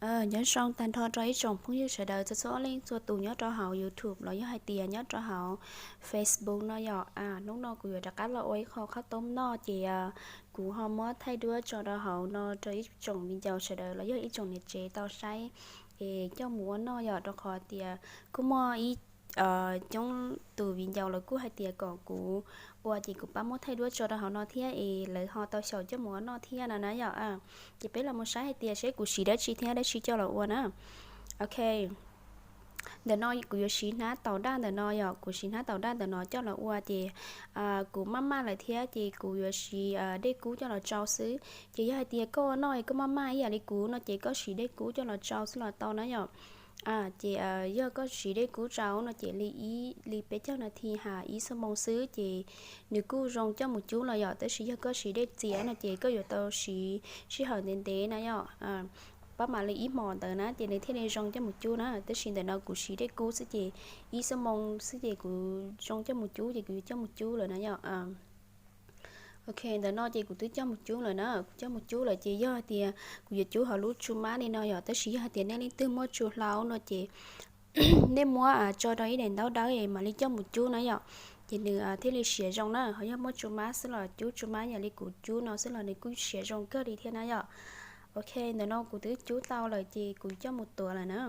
Nyob zoo tag nrho rau ib tsoom phooj ywg sawv daws txhua txhua leej txhua tus nyob rau hauv YouTube los yog hais tias nyob rau hauv Facebook no yom. Hnub no kuv yuav rov qab los ua ib qho khaub toob noj ces kuv ho muab thaij duab tso rau hauv no rau ib tsoom viv ncaus sawv daws los yog ib tsoom niam tsev tau saib es coj mus ua noj yom, rau qhov tias kuj muaj ib coob tus viv ncaus lawv kuj hais tias kom kuv ua ces kuv pab muab thaij duab tso rau hauv no thiab es lawv ho tau xyaum coj mus ua noj thiab no na yom. Ces peb los mus saib hais tias seb kuv siv dab tsi thiab dab tsi coj los ua na. Ok, ntawm no kuv yuav siv hnab taus daj ntawm no yom, kuv siv hnab taus daj ntawm no coj los ua ces kuv maj maj lawm thiab ces kuv yuav siv dej kub coj los tsau xwb. Ces yog hais tias koj ua noj koj maj maj ib yam li kuv no ces koj siv dej kub coj los tsau xwb los tau na yom. Ces yog koj siv dej kub tsau no ces li ib li peb caug nas this ha ib xuab moos xwb ces nws kuj zoo coj mus cub los yom. Tab sis yog koj siv dej txias no ces koj yuav tau siv sij hawm ntev ntev na yom, pab mam li ib hmos ntawd na ces nws thiaj li zoo coj mus cub na. Tab sis ntawm no kuv siv dej kub xwb ces ib xuab moos xwb ces kuv zoo coj mus cub ces kuv yuav coj mus cub lawm na yom. Ok, ntawm no ces kuv twb coj mus cub lawm na, kuv coj mus cub lawm ces yog hais tias kuv yuav cub hauv lub tsu mab li no yom. Tab sis yog hais tias nej leej twg muaj tsu hlau no ces nej muab tso rau ib daim ntaub dawb es mam li coj mus cub na yom, ces nws thiaj li siav zoo na. Ho yog muaj tsu mab xwb los cub tsu mab yam li kuv cub no xwb los nws kuj siav zoo kawg li thiab na yom. Ok, ntawm no kuv twb cub tau lawm ces kuv coj mus tuav lawm na.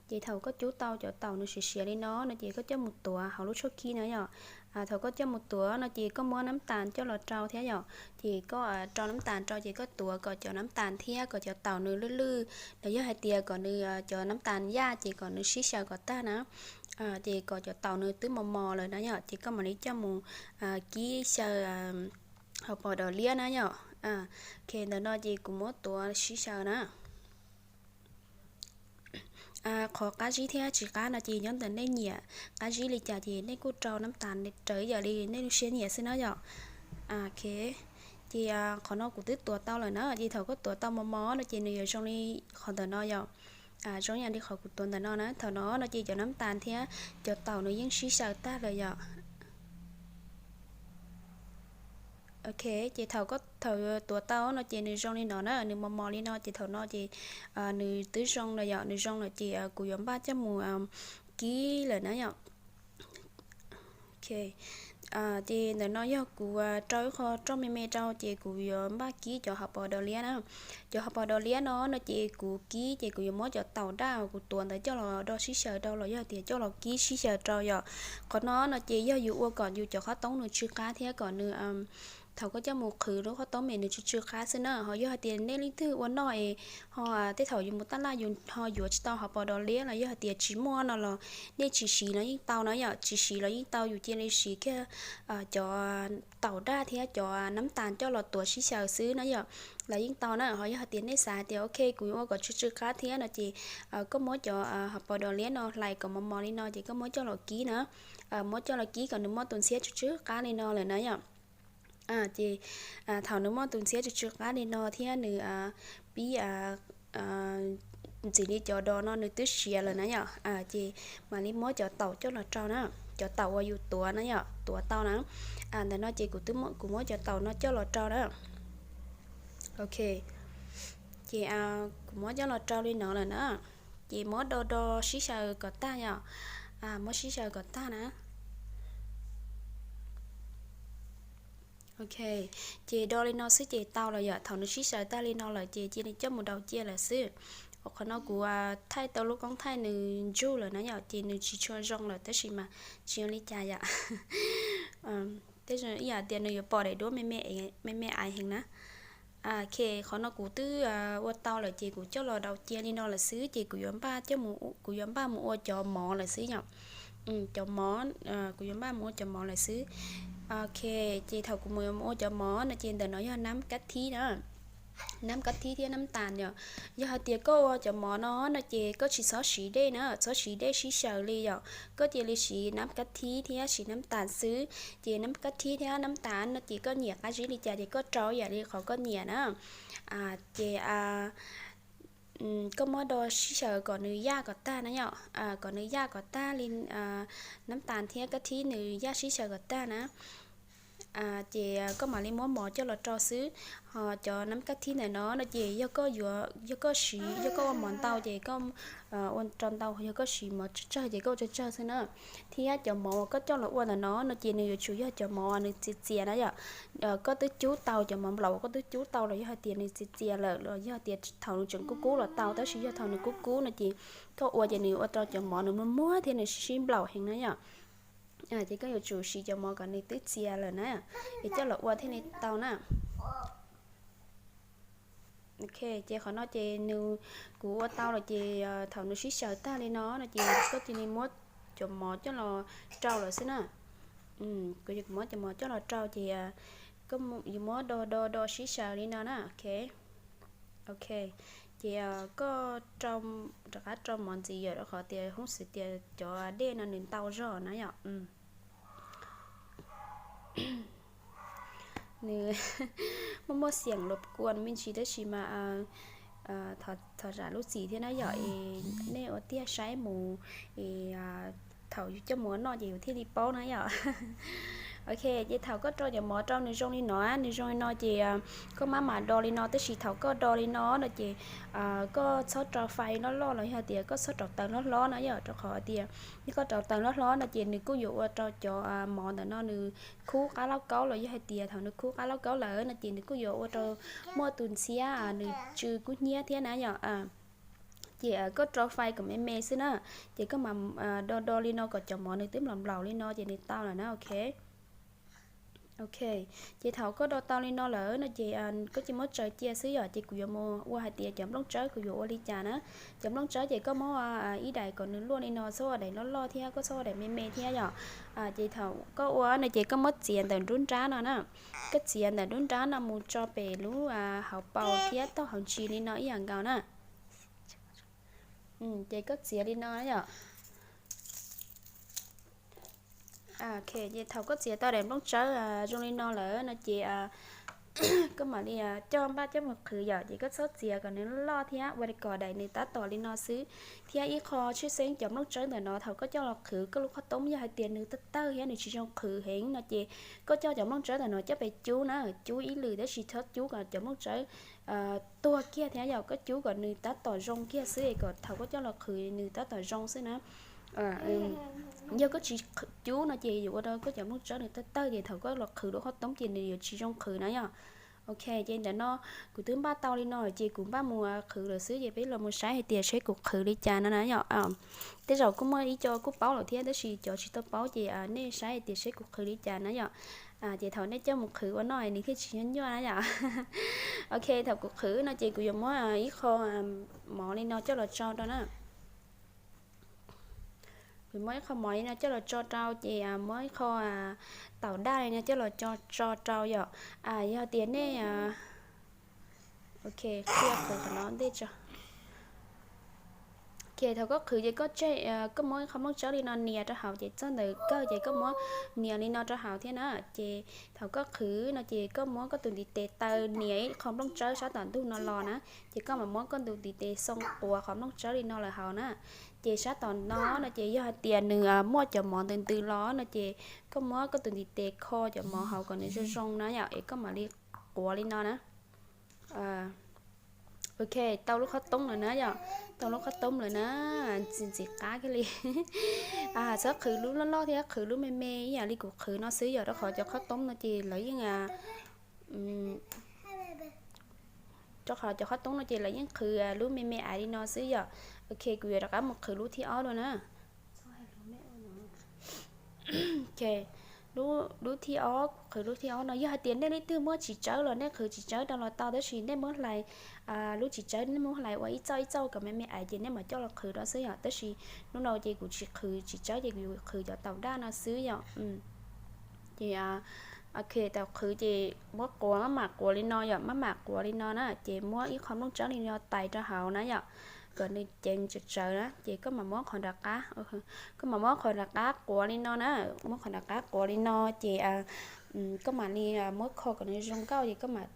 Ces thaum koj cub tau cov taum nws siav siav li no no ces koj coj mus tuav hauv lub tshuaj kib na yom. Thaum koj coj mus tuav no ces koj muab nab tas coj los rau thiab yom. Ces koj rau nab tas rau ces koj tuav kom cov nab tas thiab kom cov taum nws lwj lwj los yog hais tias kom nws cov nab tas yaj ces kom nws sib xyaw kom tag na. Ces kom cov taum nws twb mos mos lawm na yom ces koj mam li coj mus kib xyaw hauv paus dos liab na yom. Ok, ntawm no ces kuv muab tuav sib xyaw na. Qhov qab zib thiab tsis qab no ces nyob ntawm nej nyiam qab zib li cas ces nej kuj rau nab tas raws ib yam li nej lub siab nyiam xwb na yom. Ok, ces qhov no kuv twb tuav tau lawm na, ces thaum koj tuav tau mos mos no ces nws yuav zoo li qhov ntawm no yom. Zoo yam li qhov kuv tuav ntawm no na, thaum no no ces cov nab tas thiab cov taum nws yeej sib xyaw tag lawm yom. Ok, ces thaum koj thaum tuav tau no ces nws zoo li no na, nws mos mos li no ces thaum no ces nws twb zoo lawm yom, nws zoo lawm ces kuv yuav npaj coj mus kib lawm na yom. Ces ntawm no yog kuv rau ib qho roj me me rau ces kuv yuav npaj kib cov hauv paus dos liab na. Cov hauv paus dos liab no no ces kuv kib ces kuv yuav muab cov taum daj uas kuv tuav ntawd coj los do sib xyaw rau los yog tias coj los kib sib xyaw rau yom. Qhov no no ces yog yus ua kom yus cov qhob toob nws tsw qab thiab kom nws thaum koj coj mus qhwv lub qhob toob es nws tsw tsw qab xwb na. Ho yog hais tias nej leej twg ua noj es ho tej thaum yus mus taj laj yus ho yuav tsis tau hauv paus dos liab los yog hais tias tsis muaj no los nej tsis siv los yeej tau na yom, tsis siv los yeej tau, yus cia li siv kiag cov taum daj thiab cov nab tas coj los tuav sib xyaw xwb na yom, los yeej tau na. Ho yog hais tias nej xav hais tias ok kuv yuav ua kom tsw tsw qab thiab no ces koj muab cov hauv paus dos liab no hlais kom mos mos li no ces koj muab coj los kib na, muab coj los kib kom nws muaj tus ntxhiab tsw tsw qab li no lawm na yom. Ces thaum nws muaj tus ntxhiab tsw tsw qab li no thiab nws pib ntxim li cov dos no nws twb siav lawm na yom, ces mam li muab cov taum coj los rau na, cov taum uas yus tuav na yom, tuav tau na. Ntawm no ces kuv twb kuv muab cov taum no coj los rau na. Ok, ces kuv muab coj los rau li no lawm na, ces muab do do sib xyaw kom tag yom, muab sib xyaw kom tag na. Ok, ces do li no xwb ces tau lawm yom, thaum nws sib xyaw tag li no lawm ces cia li coj mus daus cia lawm xwb. Qhov no kuv thaij tau lub koob thaij nws ntsuj lawm na yom, ces nws tsis tshua zoo lawm tab sis mas tsis ua li cas yom. Tej zaum ib yam tias nws yuav pom daim duab me me aiv heev na. Ok, qhov no kuv twb ua tau lawm ces kuv coj los daus cia li no lawm xwb ces kuv yuav npaj coj mus, kuv yuav npaj mus ua cov mov lawm xwb yom. Cov mov, kuv yuav npaj mus ua cov mov lawm xwb. Ok, ces thaum kuv mus ua cov mov no ces ntawm no yog nab kab thib na, nab kab thib thiab nab tas yom. Yog hais tias koj ua cov mov no no ces koj tsis txhob siv dej na, txhob siv dej sib xyaw li yom, koj cia li siv nab kab thib thiab siv nab tas xwb. Ces nab kab thib thiab nab tas no ces koj nyiam qab zib li cas ces koj rau yam li qhov koj nyiam na. Ces koj muab do sib xyaw kom nws yaj kom tag na yom, kom nws yaj kom tag li nab tas thiab kab thib nws yaj sib xyaw kom tag na. Ces koj mam li muab mov coj los rau xwb. Ho cov nab kaj thib ntawm no no ces yog koj yuav, yog koj siv, yog koj ua mov ntau ces koj ua rau ntau, yog koj siv mov tsawg tsawg ces koj ua tsawg tsawg xwb na. Thiab cov mov uas koj coj los ua ntawm no no ces nws yuav tsum yog cov mov nws txias txias na yom. Koj twb cub tau, cov mov nplaum uas koj twb cub tau los yog hais tias nws txias txias lawm los yog hais tias thaum nws tseem kub kub los tau, tab sis yog thaum nws kub kub no ces koj ua ces nws ua rau cov mov nws muag muag thiab nws sib sib nplaum heev na yom. Ces koj yuav tsum siv cov mov kom nws twb txias lawm na, es coj los ua thiaj li tau na. Ok, ces qhov no ces nws, kuv ua tau lawm ces thaum nws sib xyaw tag li no no ces koj cia li muab cov mov coj los rau lawm xwb na. Kuv muab cov mov coj los rau ces koj yuav muab do do do sib xyaw li no na. Ok, ok, ces koj rov qab rau mov ntxiv yom, rau qhov tias hoob xwv tias cov dej no nws ntau zog na yom. Nws muaj muaj xiam luas kuas me ntsis tab sis mas thov zam lub txim thiab na yom, es nej ua tiag saib mus es thaum yus coj mus ua noj ces yus thiaj li paub na yom. Ok, ces thaum koj rau cov mov rau nws zoo li no, nws zoo li no ces koj mam mam do li no, tab sis thaum koj do li no no ces koj txhob rau fais loj loj los yog tias koj txhob rau taws hlob hlob na yom, rau qhov tias yog koj rau taws hlob hlob no ces nws kuj yuav ua rau cov mov ntawm no nws khub qab lauj kaub los yog hais tias thaum nws khub qab lauj kaub lawm no ces nws kuj yuav ua rau muaj tus ntxhiab nws tsw kub hnyiab thiab na yom. Ces koj rau fais kom me me xwb na, ces koj mam do do li no kom cov mov nws twb nplaum nplaum li no ces nws tau lawm na. Ok, ok, ces thaum koj do tau li no lawm no ces koj cia muab tsaws cia xwb yom, ces kuv yuav mus ua hais tias cov nplooj tsawb kuv yuav ua li cas na. Cov nplooj tsawb ces koj muab ib daim kom nws luaj li no, txhob ua daim loj loj thiab koj txhob ua daim me me thiab yom. Ces thaum koj ua no ces koj muab txiav ntawm nruab nrab no na, koj txiav ntawm nruab nrab no mus tso pem lub hauv paus thiab toj hauv ntsis li no ib yam nkaus na. Ces koj txiav li no yom. Ok, ces thaum koj txiav tau daim nplooj tsawb zoo li no lawm no ces koj mam li coj npaj coj mus qhwv yom, ces koj txhob txiav kom nws loj thiab ua kom daim nws tab tom li no xwb. Thiab ib qho tshwj xeeb cov nplooj tsawb ntawm no thaum koj coj los qhwv koj lub qhov toob yog hais tias nws tawg tawg thiab nws tsis zoo qhwv heev no ces koj coj cov nplooj tsawb ntawm no coj pem cub na, cub ib lwm tab sis txhob cub kom cov nplooj tsawb tuag kiag thiab yom, koj cub kom nws tab tom zoo kiag xwb es kom thaum koj coj los qhwv nws tab tom zoo xwb na. Yog koj tsis cub no ces yuav ua rau koj cov nplooj tsawb nws tawg tawg ces thaum koj los qhwv lub qhov toob ces nws yuav tsis zoo qhwv na yom. Ok, ces ntawm no kuv twb npaj tau li no ces kuv npaj mus qhwv lawm xwb, ces peb los mus saib hais tias seb kuv qhwv li cas no na yom. Tej zaum kuj muaj ib co kuj paub lawm thiab tab sis cov tsis tau paub ces nej saib hais tias seb kuv qhwv li cas na yom. Ces thaum nej coj mus qhwv ua noj nws thiaj tsis nyuaj nyuaj na yom. Ok, thaum kuv qhwv no ces kuv yuav muab ib qho mov li no coj los tso rau na. Kuv muab ib qho mov li no coj los tso rau ces muab ib qho taum daj li no coj los tso rau yom. Yog tias nej, ok, qhia qhwv qhov no ntej tso. Ok, thaum koj qhwv ces koj tseg, koj muab ib qho nplooj tsawb li no nias rau hauv ces txog ntawm kawg ces koj muab nias li no rau hauv thiab na. Ces thaum koj qhwv no ces koj muab koj tus ntiv tes taw nias ib qho nplooj tsawb sab tom ntug no los na, ces koj mam muab koj tus ntiv tes xoo quav qhov nplooj tsawb li no lawm hauv na. Ces sab tom no no ces yog hais tias nws muaj cov mov ntws ntws los no ces koj muab koj tus ntiv tes kho cov mov hauv kom nws zoo zoo na yom, es koj mam li quav li no na. Ok, tau lub qhov toob lawm na yom, tau lub qhov toob lawm na, ntxim ntxim qab kiag li. Txhob qhwv lub loj loj thiab qhwv lub me me ib yam li kuv qhwv no xwb yom, rau qhov cov qhov toob no ces lawv yeej, rau qhov cov qhov toob no ces lawv yeej qhwv lub me me aiv li no xwb yom. Ok, kuv yuav rov qab mus qhwv lub thib ob dua na. Ok, lub thib ob, qhwv lub thib ob no yog hais tias nej leej twg muaj txiv tsawb los nej qhwv txiv tsawb rau los tau, tab sis nej muab hlais lub txiv tsawb, nej muab hlais ua ib txoj ib txoj kom me me aiv ces nej mam coj los qhwv rau xwb yom. Tab sis hnub no ces kuv tsis qhwv txiv tsawb ces kuv yuav qhwv cov taum daj no xwb yom. Ces ok, thaum qhwv ces muab quav, maj mam quav li no yom, maj mam quav li no na, ces muab ib qho nplooj tsawb li no tais rau hauv na yom, kom nws ceev tsawv tsawv na, ces koj mam muab qhov nram qab, koj mam muab qhov nram qab quav li no na, muab qhov nram qab quav li no ces koj mam li muab kho kom nws zoo nkauj ces koj mam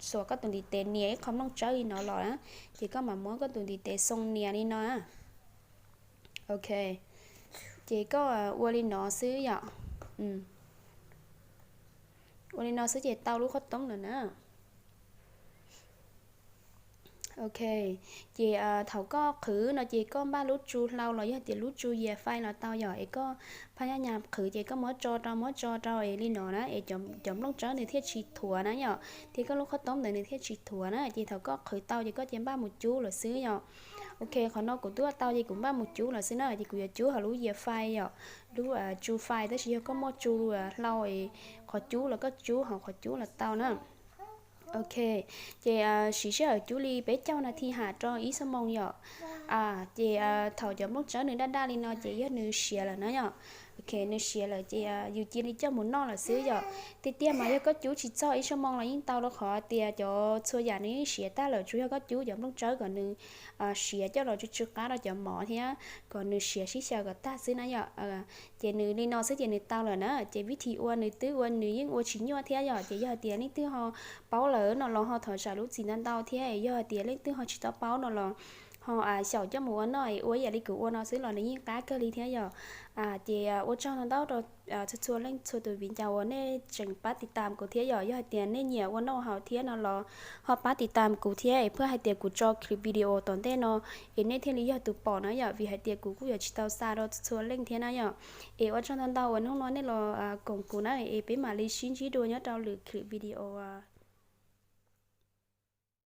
xuas koj tus ntiv tes nias ib qho nplooj tsawb li no los na, ces koj mam muab koj tus ntiv tes xoo nias li no na. Ok, ces koj ua li no xwb yom. Ua li no xwb ces tau lub qhob toob lawm na. Ok, ces thaum koj qhwv no ces koj npaj lub tsu hlau los yog tias lub tsu yas fais los tau yom, es koj phaj nyaj nyas qhwv ces koj muab tso rau muab tso rau es li no na es cov nplooj tsawb nws thiaj tsis thuav na yom, thiab koj lub qhob toob ntawd nws thiaj tsis thuav na. Ces thaum koj qhwv tau ces koj cia npaj mus cub lawm xwb yom. Ok, qhov no kuv twb ua tau ces kuv npaj mus cub lawm xwb na, ces kuv yuav cub hauv lub yas fais yom, lub tsu fais, tab sis yog koj muaj tsu hlau es qhov cub los koj cub hauv qhov cub los tau na. Ok, ces siv sij hawm cub li peb caug nas this ham rau ib xuab moos yom. Ces thaum cov nplooj tsawb nws daj daj li no ces yog nws siav lawm na yom. Ok, nws siav lawm ces yus cia li coj mus noj lawm xwb yom. Tiag tiag mas yog koj cub tsis txog ib xuab moos los yeej tau rau qhov tias cov txhua yam nws yeej siav tag lawm, tsuas yog koj cub cov nplooj tsawb kom nws siav coj los tsw tsw qab rau cov mov thiab kom nws siav sib xyaw kom tag xwb na yom. Ces nws li no xwb ces nws tau lawm na. Ces vib thim ua nws twb ua nws yeej ua tsis nyuaj thiab yom. Ces yog hais tias leej twg ho paub lawm no los ho thov zam lub txim ntau ntau thiab, yog hais tias leej twg ho tsis tau paub no los ho xyaum coj mus ua noj es ua ib yam li kuv ua no xwb los nws yeej qab kawg li thiab yom. Ces ua tsaug ntau ntau rau txhua txhua leej txhua tus viv ncaus uas nej tseem pab tiv tam kuv thiab yom. Yog hais tias nej nyiam ua noj haus thiab no los ho pab tiv tam kuv thiab es phaj hais tias kuv tso clip video tom ntej no es nej thiaj li yog tus pom na yom, vim hais tias kuv kuj yuav tsis tau xa rau txhua leej thiab na yom. Es ua tsaug ntau ntau uas hnub no nej los koom kuv na, es peb mam li sib ntsib dua nyob rau lwm clip video